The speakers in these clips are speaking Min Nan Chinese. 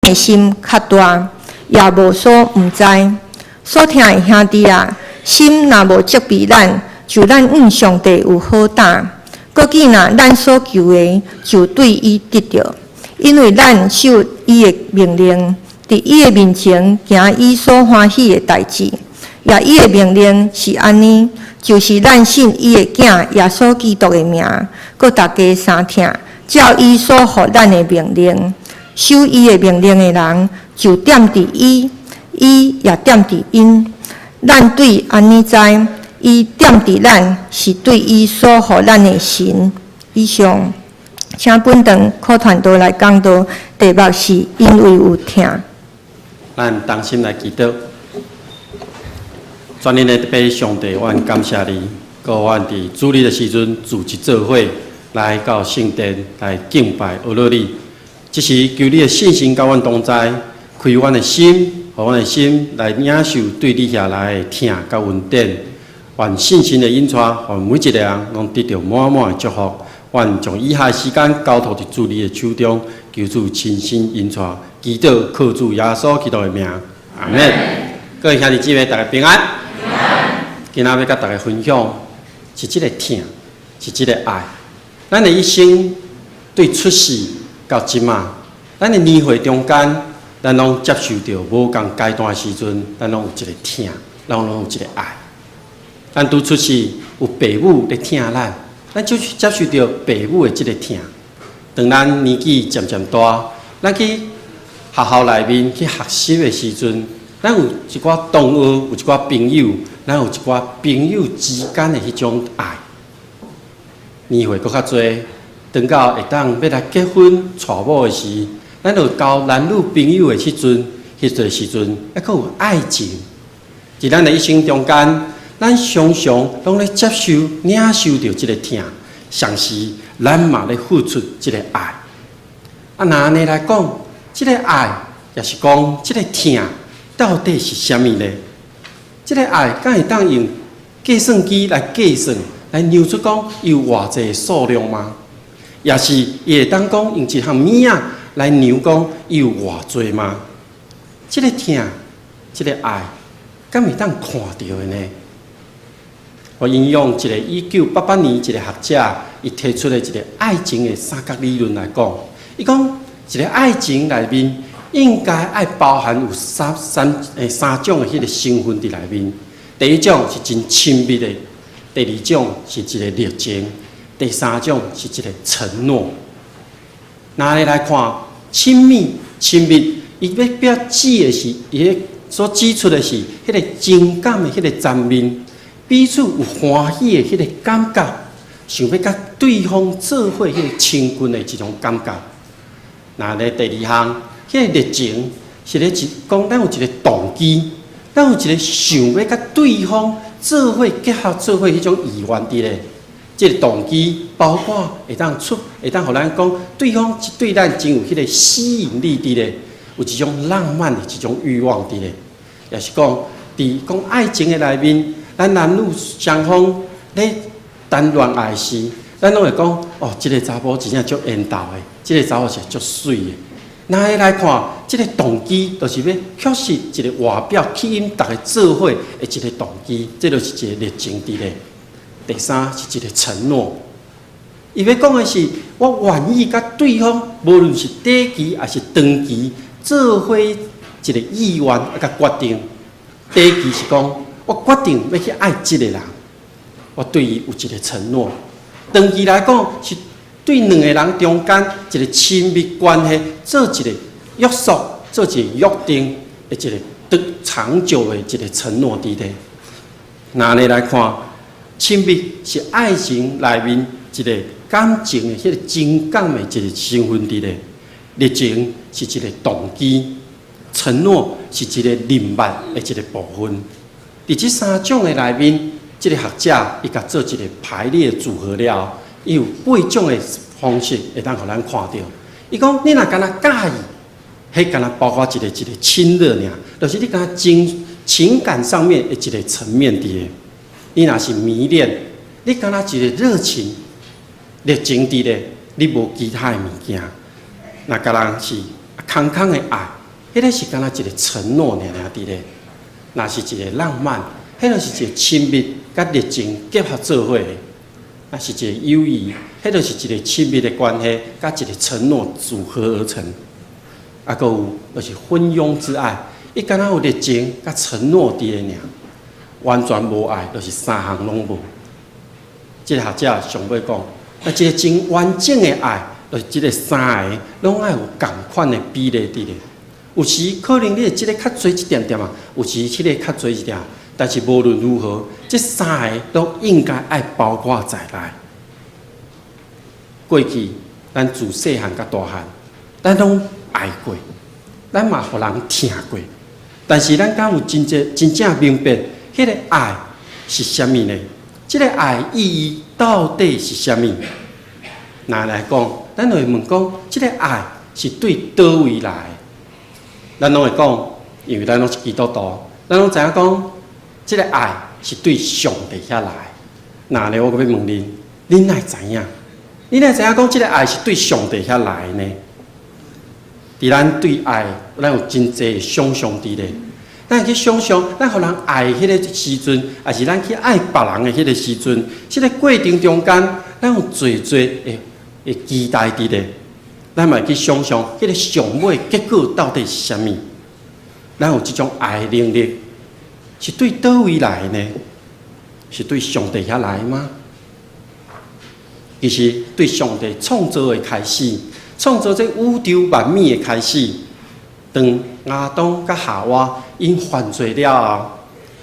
的心較大，也無所毋知。所疼的兄弟啊，神若無責備咱，就咱向上帝有好膽。閣見若咱所求的，就對伊得著，因為咱守伊的命令，佇伊的面前行伊所歡喜的代誌。也伊的命令是按呢，就是咱信伊的囝耶穌基督的名，閣大家相疼，照伊所予咱的命令。守伊的命令的人，就踮佇伊，伊也踮佇𪜶。咱對按呢知，伊踮佇咱，是對伊所予咱的神。以上，請本堂柯傳道來講道，題目是因為有疼。咱同心來祈禱。全能的父上帝，阮感謝你，閣阮佇主日的時陣組織做伙來到聖殿來敬拜阿羅你。這時求你的聖神佮阮同在，開阮的心，予阮的心來領受對你遐來的疼佮恩典。願聖神的引帶，予每一个人攏得著滿滿的祝福。願將以下時間交託佇主你的手中，求主親身引帶，祈禱靠主耶穌基督的名，阿們。各位兄弟姊妹，大家平安。今仔欲佮大家分享是這个疼，是這个愛。咱的一生對出世到這馬，咱的年歲中間，咱攏接受著無仝階段的時陣，咱攏有一个疼，咱攏有一个愛。咱拄出世有爸母咧疼咱，咱就接受著爸母的這个疼。當咱年紀漸漸大，咱去學校內面去學習的時陣，咱有一寡同學，有一寡朋友，咱有一寡朋友之間的彼種愛。年歲閣較濟，等到會當欲來結婚娶某的時，咱就交男女朋友的時陣，彼個時陣猶閣有愛情。佇咱的一生中間，咱常常攏咧接受、領受著這个疼，同時咱嘛咧付出這个愛。啊，若按呢來講，這个愛，抑是講這个疼，到底是啥物呢？這个愛敢會當用計算機來計算，來量出講伊有偌濟數量嗎？抑是伊會當講用一項物仔來量講伊有偌濟嗎？這个疼，這个愛，敢會當看著的呢？我引用一个1988年一個學者，伊提出的一個愛情的三角理論來講，伊講一個愛情內面應該愛包含有三種的彼個成分佇內面。第一種是真親密的，第二種是一個熱情，第三種是一個承諾。若按呢來看，親密、親密，伊欲表指的是，伊所指出的是彼個情感的彼個層面，彼此有歡喜的彼個感覺，想欲佮對方做伙彼個親近的這種感覺。若咧第二項，彼個熱情是咧一講，咱有一個動機，咱有一個想欲佮對方做伙結合做伙彼種意願佇咧。這個動機包括會當出，會當予咱講，對方對咱真有彼個吸引力佇咧，有一種浪漫的這種慾望佇咧，抑是講佇講愛情的內面，咱男女雙方咧談戀愛時，咱攏會講哦，這个查埔真正足緣投的，這个查某是足媠的。若按呢來看，這个動機就是欲確實一个外表吸引逐家做伙的一個動機，這就是一個熱情佇咧。第三是一個承諾，伊欲講的是，我願意佮對方，無論是短期抑是長期，做伙一個意願啊，佮決定。短期是講，我決定欲去愛這个人，我對伊有一個承諾。長期來講，是對兩個人中間一個親密關係做一個約束，做一個約定的一個得長久的一個承諾佇咧。若按呢來看，親密是愛情內面一個感情的彼個情感的一個成分佇咧，熱情是一個動機，承諾是一個人脈的一個部分。佇這三種的內面，這個學者伊共做一個排列組合了，伊有八種的方式會當予咱看著。伊講你若敢若佮意，彼敢若包括一個一個親熱爾，就是你敢若情感上面的一個層面佇咧。你若是迷戀，你敢若一個熱情、熱情佇咧，你無其他的物件。若敢若是空空的愛，彼个是敢若一个承諾爾爾佇咧。若是一个浪漫，彼个是一個親密佮熱情結合做伙的；若是一個友誼，彼個是一個親密的關係，佮一個承諾組合而成。啊，閣有就是昏庸之愛，伊敢若有熱情佮承諾佇咧爾，完全無愛，就是三項攏無。這個學者上尾講，啊，一個真完整的愛，就是這个三个攏愛有仝款的比例佇咧。有時可能你會這个較濟一點點啊，有時彼个較濟一點，但是無論如何，這三个都應該愛包括在內。過去咱自細漢到大漢，咱攏愛過，咱嘛予人疼過，但是咱敢有真正真正明白，彼个愛是啥物呢？這个愛意義到底是啥物？若來講，咱會問講，這个愛是對佗位來？咱攏會講，因為咱攏是基督徒，咱攏知影講，這个愛是對上帝遐來。那咧，我閣欲問恁，恁哪會知影？恁哪會知影講這个愛是對上帝遐來呢？佇咱對愛，咱有真濟想象佇咧。咱會去想象，咱予人愛彼个時陣，抑是咱去愛別人的彼个時陣，這个過程中間，咱有濟濟的期待佇咧。咱嘛會去想象，彼个上尾結果到底是啥物？咱有這種愛的能力，是對佗位來呢？是對上帝遐來嗎？其實，對上帝創造的開始，創造這宇宙萬物的開始，當亞當佮夏娃𪜶犯罪了後，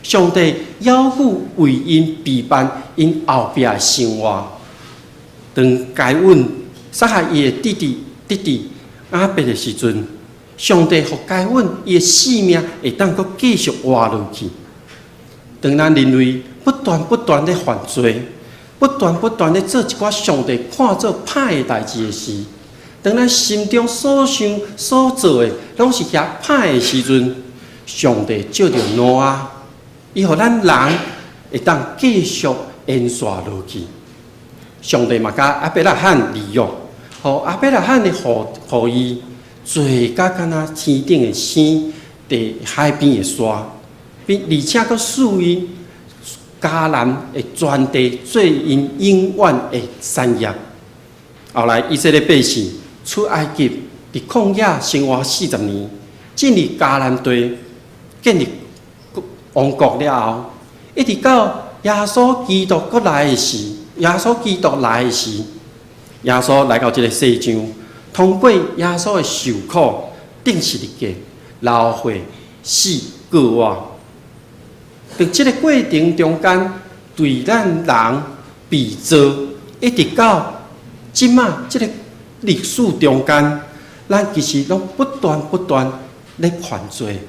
上帝猶閣為𪜶備辦𪜶後壁的生活。當該隱殺害伊的弟弟弟弟亞伯的時陣，上帝予該隱伊的性命會當閣繼續活落去。當咱人類不斷不斷咧犯罪，不斷不斷咧做一寡上帝看做歹的代誌的時，當咱心中所想所做的攏是遐歹的時陣，上帝藉著挪亞，伊予咱人會當繼續延續落去。上帝嘛佮亞伯拉罕立約，予亞伯拉罕的後裔濟甲敢若天頂的星，佇海邊的沙，並而且閣賜𪜶迦南的全地做𪜶永遠的產業。後來以色列百姓出埃及，佇曠野生活40年，進入迦南地，建立王國了後，一直到耶穌基督閣來的時，耶穌基督來的時，耶穌來到這个世上，通過耶穌的受苦、釘十字架、流血、死、復活。佇這个過程中間，對咱人被造，一直到這馬這个歷史中間，咱其實攏不斷不斷咧犯罪，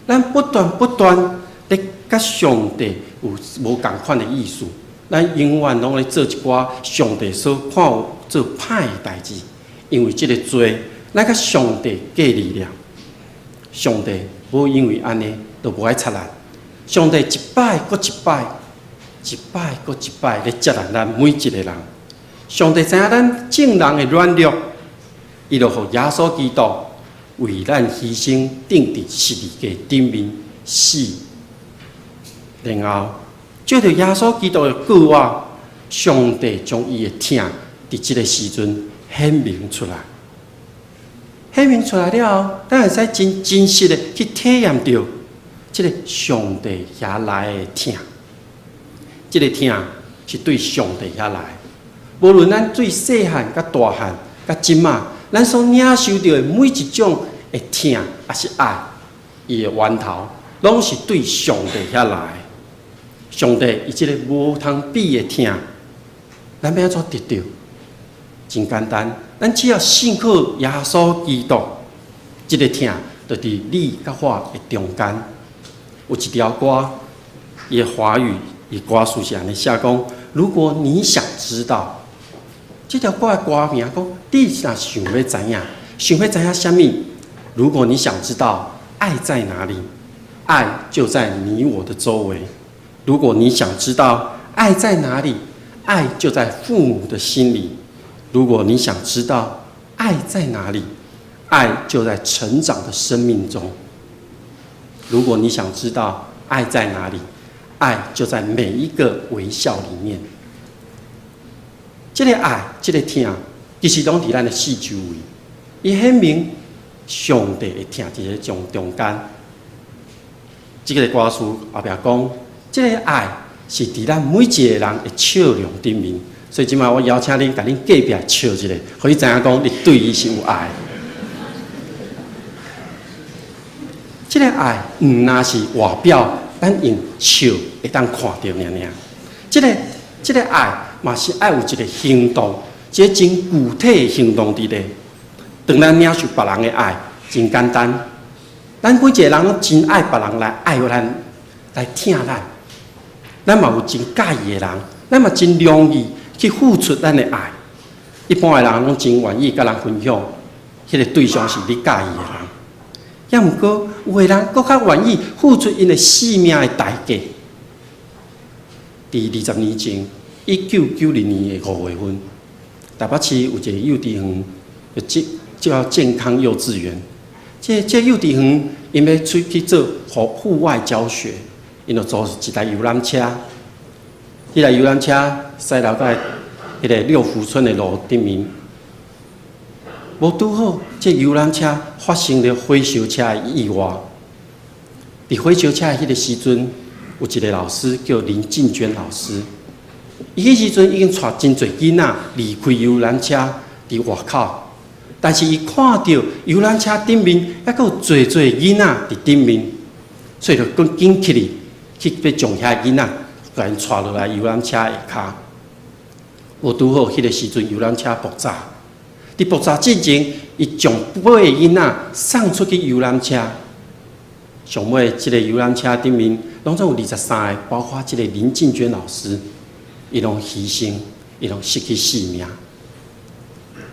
咱不斷不斷咧佮上帝有無仝款的意思，咱永遠攏咧做一寡上帝所看做歹的代誌，因為這个罪，咱佮上帝隔離了。上帝無因為按呢，就無愛插咱。上帝一擺閣一擺，一擺閣一擺咧接納咱每一个人。上帝知影咱眾人的軟弱，伊就予耶穌基督為咱犧牲，釘佇十字架頂面死。然後藉著耶穌基督的復活，上帝將伊的疼佇這个時陣顯明出來。顯明出來了後，咱會使真真實的去體驗著這个上帝遐來的疼。這个疼是對上帝遐來。無論咱對細漢佮大漢佮這馬，咱所領受著的每一種的疼，抑是愛，伊的源頭，攏是對上帝遐來。上帝伊這个無通比的疼，咱欲按怎得著？真簡單，咱只要信靠耶穌基督，這个疼就佇你佮我的中間。有一條歌，伊的華語，伊歌詞是按呢寫講：如果你想知道，這條歌的歌名講，你若想欲知影，想欲知影啥物？如果你想知道愛在哪裡，愛就在你我的周圍。如果你想知道愛在哪裡，愛就在父母的心裡。如果你想知道愛在哪裡，愛就在成長的生命中。如果你想知道愛在哪裡，愛就在每一個微笑裡面。這个愛，這个疼，其實攏佇咱的四周圍。伊顯明上帝的疼佇咧中間。這个歌詞後壁講，這个愛是佇咱每一个人的笑容頂面。所以這擺我邀請恁，共恁隔壁笑一下，予伊知影講你對伊是有愛。這个愛毋但是外表，咱用笑會當看著爾爾。這个愛嘛是愛有一个行動，一个真具體的行動佇咧。當咱領受別人的愛，真簡單。咱每一个人攏真愛別人來愛咱，來疼咱。咱嘛有真佮意的人，咱嘛真容易去付出咱的愛。一般的人攏真願意佮人分享，彼个對象是你佮意的人。抑毋過有的人閣較願意付出𪜶的性命的代價。佇20年前，1990年的5月份，台北市有一個幼稚園，就叫健康幼稚園。這幼稚園𪜶欲出去做戶外教學，𪜶就租一台遊覽車。彼台遊覽車駛來到彼个六福村的路頂面，無拄好，這遊覽車發生著火燒車的意外。佇火燒車的彼个時陣，有一个老師叫林靜娟老師，伊彼時陣已經帶真濟囡仔離開遊覽車佇外口，但是伊看著遊覽車頂面猶閣有濟濟囡仔佇頂面，所以就閣緊起來去欲將遐囡仔共𪜶帶落來遊覽車下跤。無拄好，彼个時陣遊覽車爆炸，佇爆炸之前，伊將八个囡仔送出去遊覽車。上尾，這个遊覽車頂面攏總有23个，包括這个林靜娟老師，伊攏犧牲，伊攏失去性命。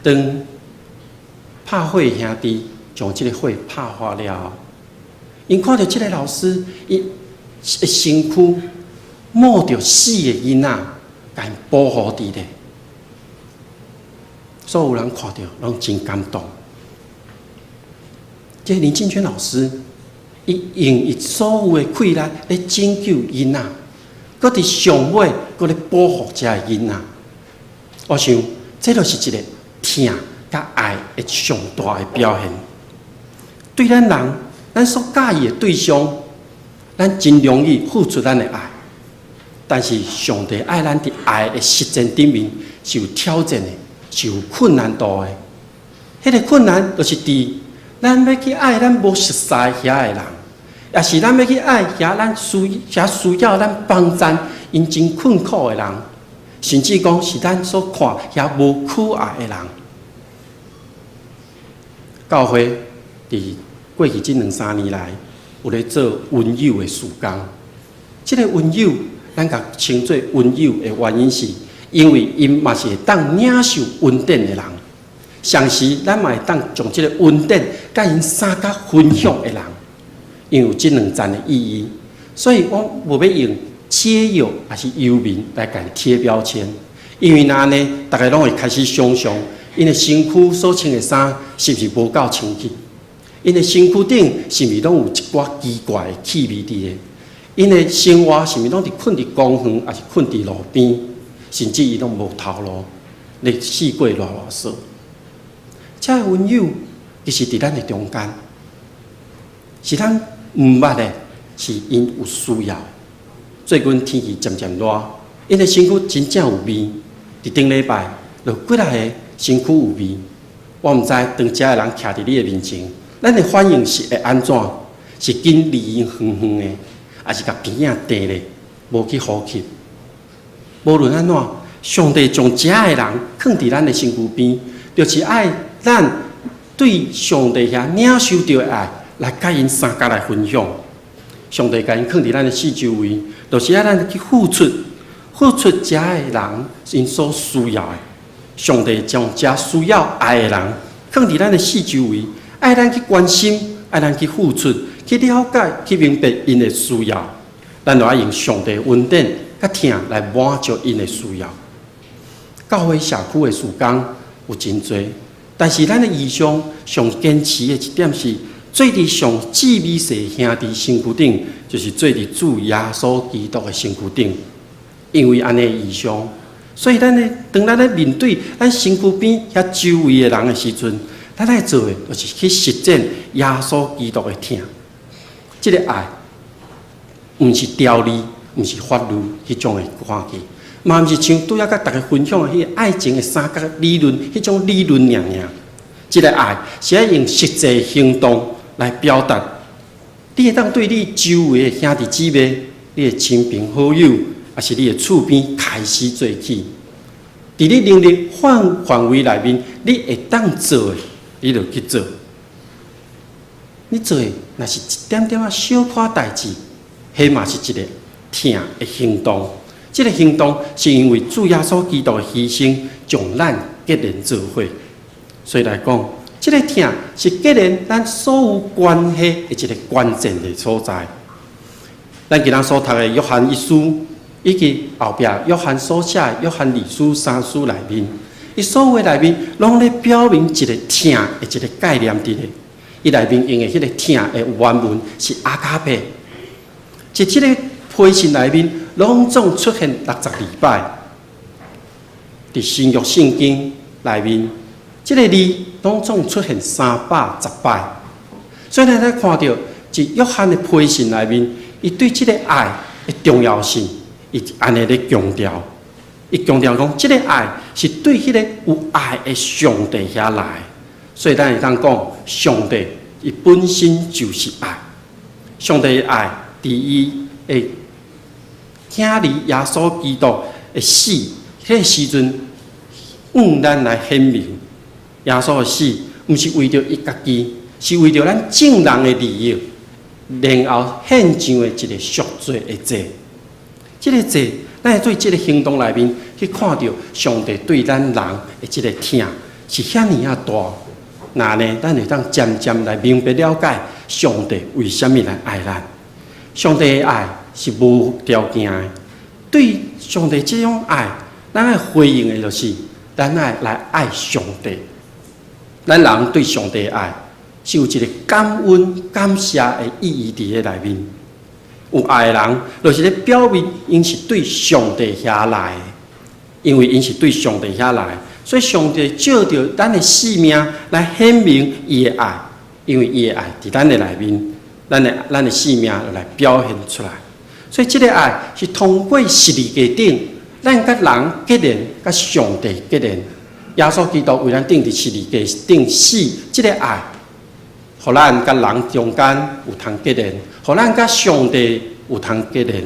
當拍火兄弟將這个火拍發了後，𪜶看著這个老師，伊的身軀冒著死的囡仔，共𪜶保護佇咧，所有人看著攏真感動。這个林靜娟老師，伊用伊所有的氣力咧拯救囡仔，閣佇上尾閣咧保護遮个囡仔。我想，這就是一个疼佮愛的上大的表現。對咱人，咱所佮意的對象，咱真容易付出咱的愛。但是上帝愛咱佇愛的實踐頂面是有挑戰的，是有困難度的。彼个困難就是佇咱欲去愛咱無熟似遐的人，抑是咱欲去愛遐需要咱幫贊、𪜶真困苦的人，甚至講是咱所看遐無可愛的人。教會佇過去這兩三年來，有咧做恩友的事工。這个恩友，咱共稱做恩友的原因是，因為𪜶嘛是會當領受恩典的人。同時，咱嘛會當將這个恩典佮𪜶相佮分享的人，因為有這兩層的意義，所以我無欲用街友抑是遊民來共貼標籤，因為若按呢，逐家攏會開始想象，𪜶的身軀所穿的衫是毋是無夠清氣？𪜶的身軀頂是毋是攏有一寡奇怪的氣味佇咧？𪜶的生活是毋是攏佇睏佇公園，抑是睏佇路邊？甚至伊攏無頭路，咧四界賴賴踅。遮个恩友其實佇咱的中間，是咱毋捌的，是𪜶有需要。最近天氣漸漸熱，𪜶的身軀真正有味。佇頂禮拜，就幾若个身軀有味。我毋知當遮个人徛佇你的面前，咱的反應是會按怎？是緊離𪜶遠遠的，抑是共鼻仔碇咧，無去呼吸？無論按怎，上帝將遮个人囥佇咱的身軀邊，就是愛咱對上帝遐領受著的愛，來佮𪜶相佮來分享。上帝共𪜶囥佇咱的四周圍，就是愛咱去付出，付出遮个人𪜶所需要的。上帝將遮需要愛的人囥佇咱的四周圍，愛咱去關心，愛咱去付出，去了解，去明白𪜶的需要。咱就愛用上帝恩典佮疼來滿足𪜶的需要。教會社區的事工有真濟，但是咱的異象上堅持的一點是，做佇上至微細兄弟身軀頂，就是做佇主耶穌基督的身軀頂。因為按呢異象，所以咱咧當咱咧面對咱身軀邊遐周圍的人的時陣，咱愛做的就是去實踐耶穌基督的疼。這个愛，毋是條例，毋是法律彼種的看見，嘛毋是像拄仔佮逐家分享的彼个愛情的三角理論，彼種理論爾爾。這个愛是愛用實際行動來表達。你會當對你周圍的兄弟姊妹、你的親朋好友，抑是你的厝邊開始做起。佇你能力範圍內面，你會當做的，你就去做。你做的若是一點點仔小可代誌，彼嘛是一个疼的行動。這个行動是因為主耶穌基督的犧牲，將咱結連做伙。所以來講，這个疼是結連咱所有關係的一个關鍵的所在。咱今仔所讀的約翰一書，以及後壁約翰所寫的約翰二書、三書內面，伊所有的內面攏咧表明一个疼的一个概念佇咧。伊內面用的彼个疼的原文是 agape，佇這个批信內面，攏總出現62擺。佇新約聖經內面，這个字攏總出現310擺。所以咱來看著，佇約翰的批信內面，伊對這个愛的重要性，伊按呢咧強調。伊強調講，這个愛是對彼个有愛的上帝遐來。所以咱會當講，上帝伊本身就是愛。上帝的愛，佇伊的囝兒耶穌基督的死，彼个時陣，向咱來顯明，耶穌的死，毋是為著伊家己，是為著咱眾人的利益，然後獻上的一个贖罪的祭。這个祭，咱會對這个行動內面去看著上帝對咱人的這个疼是遐爾仔大。那呢，咱會當漸漸來明白了解上帝為啥物來愛咱。上帝的愛是無條件的，對上帝這種愛，咱愛回應的就是，咱愛來愛上帝。咱人對上帝的愛是有一个感恩、感謝的意義佇咧內面。有愛的人，就是咧表明𪜶是對上帝遐來的，因為𪜶是對上帝遐來，所以上帝藉著咱的性命來顯明伊的愛，因為伊的愛佇咱的內面，咱的性命來表現出來。所以這个愛是通過十字架頂，咱佮人結連，佮上帝結連。耶穌基督為咱釘佇十字架頂死，這个愛，予咱佮人中間有通結連，予咱佮上帝有通結連。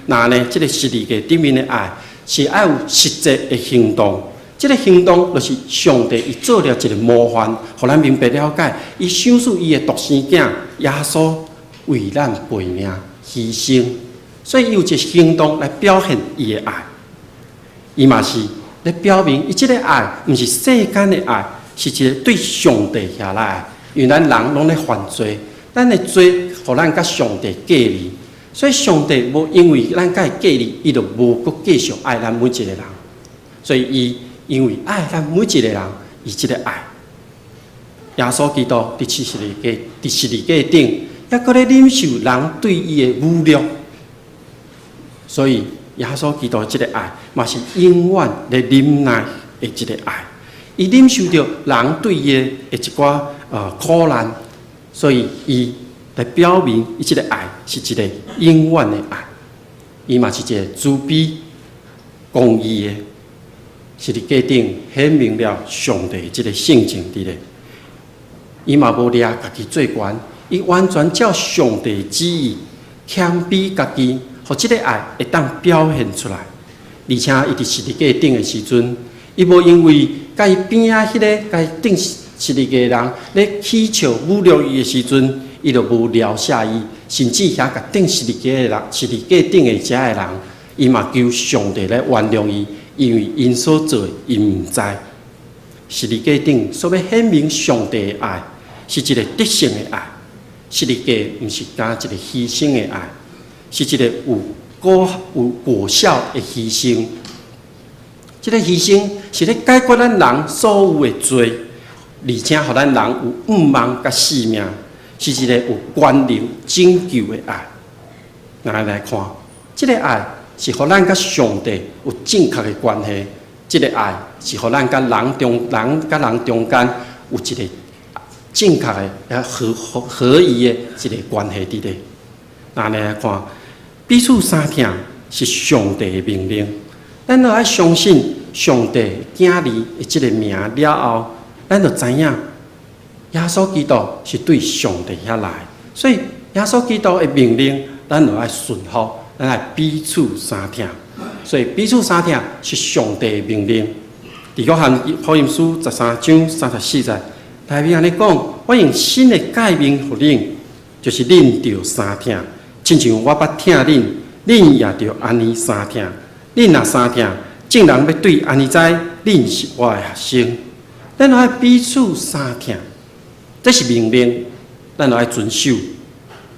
那呢，這个十字架頂面的愛是愛有實際的行動。這个行動就是上帝伊做了一个模範，予咱明白了解，伊賞賜伊的獨生囝耶穌為咱背命犧牲，所以伊有一个行動來表現伊的愛。伊嘛是咧表明，伊這个愛毋是世間的愛，是一个對上帝遐來愛。因為咱人攏咧犯罪，咱的罪予咱佮上帝隔離，所以上帝無因為咱佮伊隔離，伊就無閣繼續愛咱每一個人。所以伊因為愛咱每一個人，伊這個愛，耶穌基督佇十字架頂，猶閣咧忍受人對伊的侮辱。所以耶穌基督這个愛，嘛是永遠咧忍耐的一个愛。伊忍受著人對伊的一寡苦難，所以伊來表明伊這个愛是一个永遠的愛。伊嘛是一个慈悲、公義的，十字架頂顯明了上帝這个性情佇咧。伊嘛無掠家己做懸，伊完全照上帝旨意謙卑家己，予這个愛會當表現出來。而且伊佇十字架頂的時陣，伊無因為佮伊邊仔彼个共伊釘十字架的人咧取笑侮辱伊的時陣，伊就無饒赦伊，甚至遐共釘十字架的人，十字架頂的遮的人，伊嘛求上帝來原諒伊，因為𪜶所做的，𪜶毋知。十字架頂所欲顯明上帝的愛，是一个得勝的愛。十字架毋是干一个犧牲的愛，是一个有果效的犧牲。這个犧牲是咧解決咱人所有的罪，而且予咱人有向望佮性命，是一个有權能拯救的愛。咱來看，這个愛是予咱佮上帝有正確的關係，這个愛是予咱佮人中人佮人中間有一個正確的合合合宜的一个關係佇咧。咱來看，彼此相疼是上帝的命令，咱著愛相信上帝囝兒的這个名了後，咱就知影耶穌基督是對上帝遐來，所以耶穌基督的命令，咱就愛順服，咱愛彼此相疼。所以彼此相疼是上帝的命令。佇約翰福音書13章34節內面按呢講：我用新的誡命予恁，就是恁著相疼，親像我捌疼恁，恁也著按呢相疼。恁若相疼，眾人欲對按呢知，恁是我的學生。咱愛彼此相疼，這是命令，咱著愛遵守。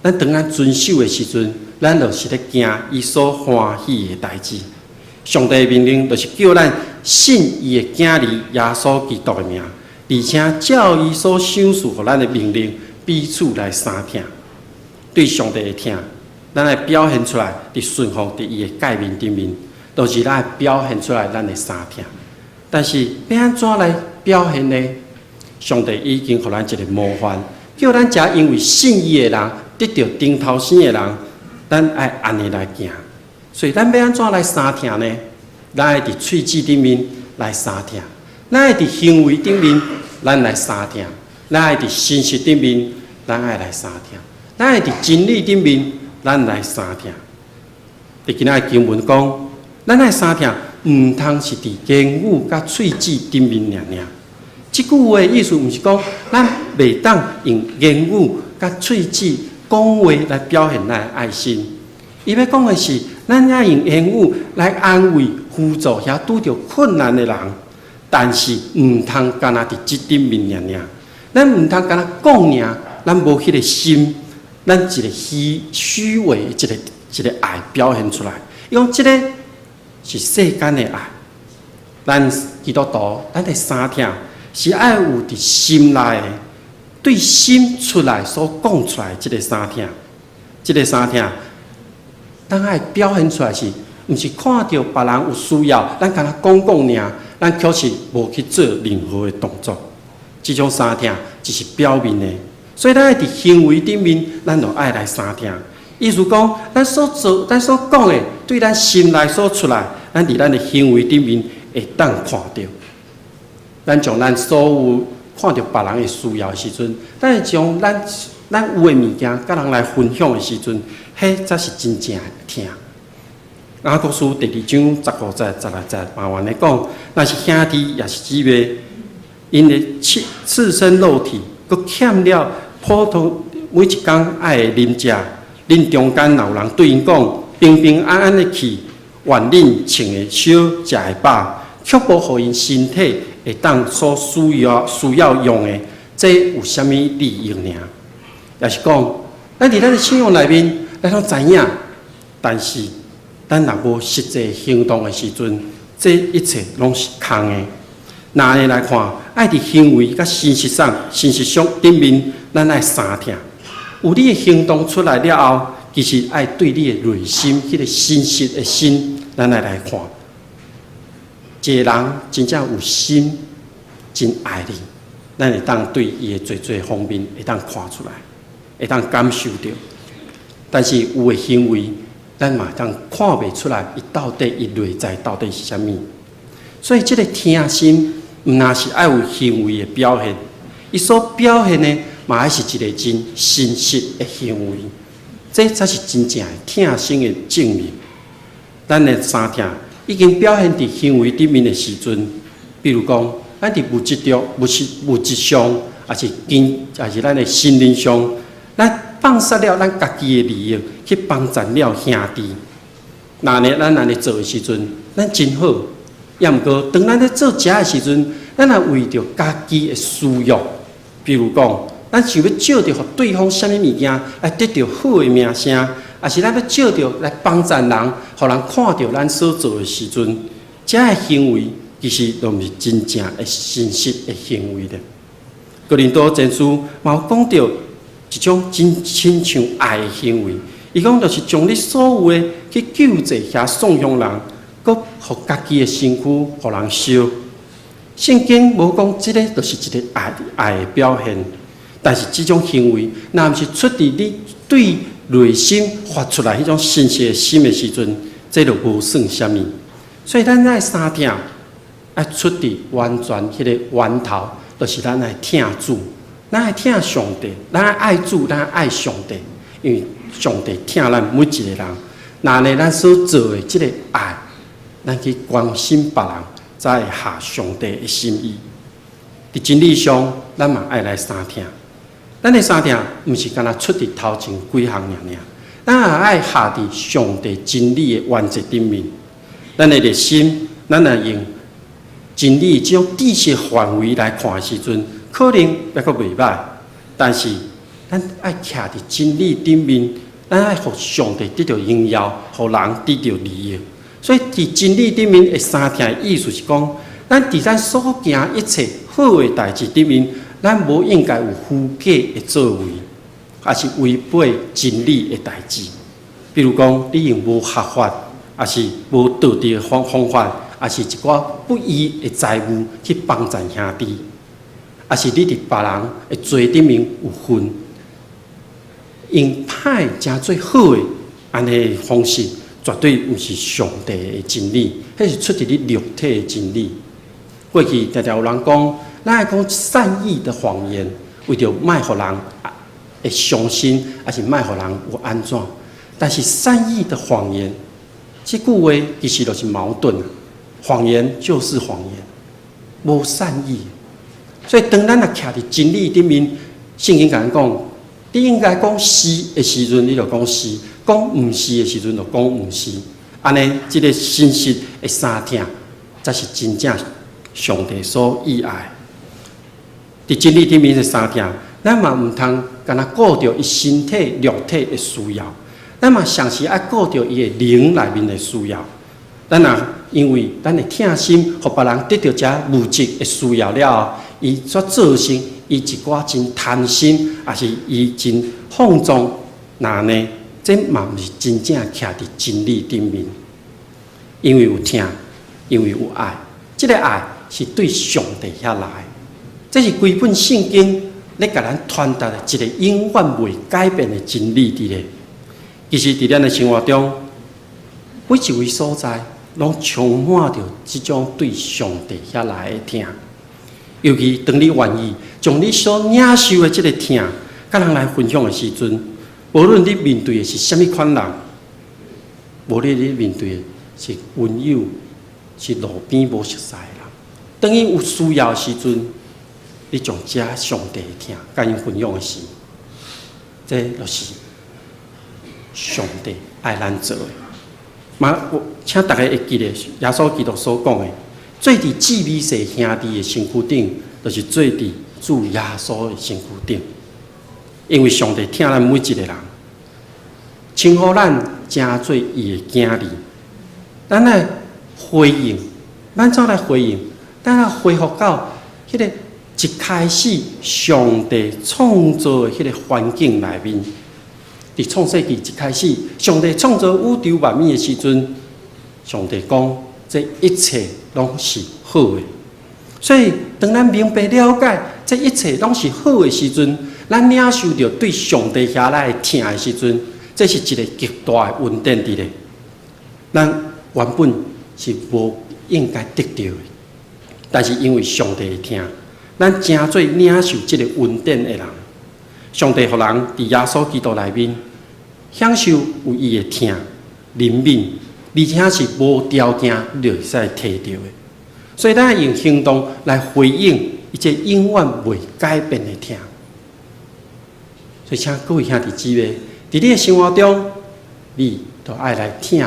咱當咱遵守的時陣，咱就是咧行伊所歡喜的代誌。上帝的命令就是叫咱信伊的囝兒耶穌基督的名，而且照伊所賞賜予咱的命令，彼此來相疼。對上帝的疼，咱愛表現出來，佇順服佇伊的誡命頂面，就是咱愛表現出來咱的相疼。但是欲按怎來表現呢？上帝已經予咱一個模範，叫咱遮因為信伊的人得著重頭生的人，咱愛按呢來行。所以咱欲按怎來相疼呢？咱愛佇喙舌頂面來相疼，咱愛佇行為頂面咱來相疼，咱愛佇信實頂面咱愛來相疼，咱愛佇真理頂面咱來相疼。佇今仔的經文講，咱愛相疼，毋通是佇言語佮喙舌頂面爾爾。這句話的意思，毋是講咱袂當用言語佮喙舌講話來表現咱的愛心。伊欲講的是，咱愛用言語來安慰、輔助遐拄著困難的人，但是毋通干焦佇這頂面爾爾。咱毋通干焦講爾，咱無彼个心，咱一个虛虛偽的一个一个愛表現出來。伊講這个是世間的愛，咱基督徒，咱的相疼是愛有佇心內的，對心出來所講出來這个相疼，這个相疼，咱愛表現出來是，毋是看著別人有需要，咱干焦講講爾，咱卻是無去做任何的動作。這種相疼只是表面的，所以咱愛佇行為頂面，咱就愛來相疼。意思講，咱所做、咱所講的，對咱心內所出來，咱佇咱的行為頂面會當看著。咱將咱所有看著別人的需要的時陣，咱會將咱咱有的物件佮人來分享的時陣，彼才是真正的疼。雅各書第二章15節、16節，嘛按呢講，若是兄弟抑是姊妹，𪜶的赤赤身露體，閣欠了普通每一工愛的飲食，恁中間若有人對𪜶講，平平安安的去，願恁穿會少，食會飽，卻無予𪜶身體會當所需要需要用的，這有啥物利益呢？也是講，咱佇咱的信仰內面，咱攏知影，但是咱若無實際行動的時陣，這一切攏是空的。若按呢來看，愛佇行為佮信實上、信實上頂面，咱愛相疼。有你的行動出來了後，其實愛對你的內心、彼个信實的心，咱愛來看。一個人真正有心，真愛你，咱會當對伊的濟濟方面會當看出來，會當感受著。但是有的行為，咱嘛會當看袂出來，伊到底伊內在到底是啥物。所以，這个疼心毋但是愛有行為的表現，伊所表現的嘛愛是一个真誠實的行為，這才是真正的疼心的證明。咱的相疼已經表現佇行為頂面的時陣，比如講，咱佇物質中、物質物質上，抑是經，抑是咱的心靈上，咱放捨了咱家己的利益，去幫贊了兄弟。若呢，咱按呢做的時陣，咱真好。抑毋過，當咱咧做這的時陣，咱若為著家己的私欲，比如講，咱想欲借著予對方啥物物件來得著好的名聲，抑是咱欲借著來幫贊人，予人看著咱所做的時陣，這的行為其實都毋是真正的誠實的行為咧。哥林多前書嘛有講著一種真親像愛的行為。伊講就是將你所有的去救濟遐喪鄉人，閣予家己的身軀予人燒。聖經無講這个就是一个愛的表現，但是這種行為，若毋是出佇你對內心發出來彼種誠實的心的時陣，這就無算啥物。所以咱愛相疼，愛出佇完全彼個源頭，就是咱愛疼主，咱愛疼上帝，咱愛主，咱愛上帝，因為上帝疼咱每一个人。若按呢咱所做的這个愛，咱去關心別人，才會合上帝的心意。佇真理上，咱嘛愛來相疼。咱的相疼，毋是干焦出佇頭前幾項爾爾，咱也愛合佇上帝真理的原則頂面。咱的熱心，咱若用真理這種知識範圍來看的時陣，可能猶閣袂䆀。但是，咱愛徛佇真理頂面，咱愛予上帝得著榮耀，予人得著利益。所以，佇真理頂面的相疼的意思是講，咱佇咱所行一切好的代誌頂面，咱無應該有虛假的作為，抑是違背真理的代誌。比如講，你用無合法，抑是無道德的方法，抑是一寡不義的財物去幫贊兄弟，抑是你佇別人的罪頂面有份，用歹成做好的按呢方式，絕對毋是上帝的真理，彼是出佇你肉體的真理。過去常常有人講，咱愛講善意的謊言，為著莫予人會傷心，抑是莫予人有按怎？但是善意的謊言，這句話其實就是矛盾。謊言就是謊言，無善意。所以當咱若徛佇真理頂面，聖經共咱講，你應該講是的時陣，你就講是；講毋是的時陣，就講毋是。按呢，這个誠實的相疼，才是真正上帝所喜愛。佇真理頂面的相疼，咱嘛毋通干焦顧著伊身體肉體的需要，咱嘛同時愛顧著伊的靈內面的需要。咱若因為咱的疼心，予別人得著這物質的需要了後，伊煞造成伊一寡真貪心，抑是伊真放縱，那按呢，這嘛毋是真正徛佇真理頂面。因為有疼，因為有愛，這个愛是對上帝遐來，這是規本聖經咧共咱傳達的一个永遠袂改變的真理佇咧。其實佇咱的生活中，每一位所在，攏充滿著這種對上帝遐來的疼。尤其當你願意將你所領受的這个疼，佮人來分享的時陣，無論你面對的是啥物款人，無論你面對的是朋友，是路邊無熟似的人，當伊有需要的時陣，你將這上帝的疼佮𪜶分享的時，這就是上帝愛咱做的。嘛，請大家會記得耶穌基督所講的，做佇至微細兄弟的身軀頂，就是做佇主耶穌的身軀頂。因為上帝疼咱每一个人，稱呼咱成做伊的囝兒，咱來回應，咱怎來回應？咱來恢復到彼个一開始上帝創造的彼个環境內面。佇創世記一開始，上帝創造宇宙萬物的時陣，上帝講這一切攏是好的。所以，當咱明白了解這一切攏是好的時陣，咱領受著對上帝遐來的疼的時陣，這是一个極大的恩典佇咧。咱原本是無應該得著的，但是因為上帝的疼，咱成做領受這个恩典的人。上帝予人佇耶穌基督內面享受有伊的疼、憐憫，而且是無條件就會使提著的。所以，咱愛用行動來回應伊這永遠袂改變的疼。所以，請各位兄弟姊妹，佇你的生活中，你都愛來疼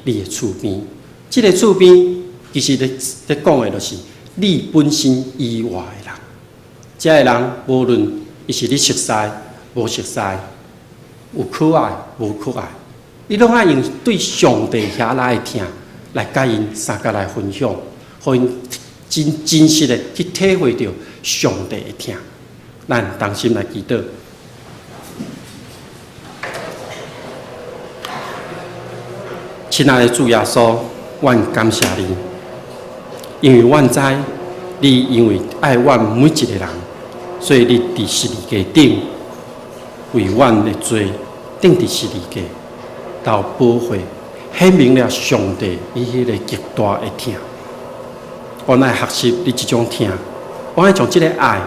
你的厝邊。這个厝邊其實咧講的，就是你本身以外的人。這个人無論伊是你熟似、無熟似，有可愛、無可愛，你攏愛用對上帝遐來的疼來佮𪜶相共來分享，予𪜶真真實的去體會著上帝的疼。咱同心來祈禱。親愛的主耶穌，阮感謝你，因為阮知你因為愛阮每一个人，所以你佇十字架頂為阮的罪釘佇十字架，流寶血，顯明了上帝伊彼个極大的疼。阮愛學習你這種疼，阮愛將這个愛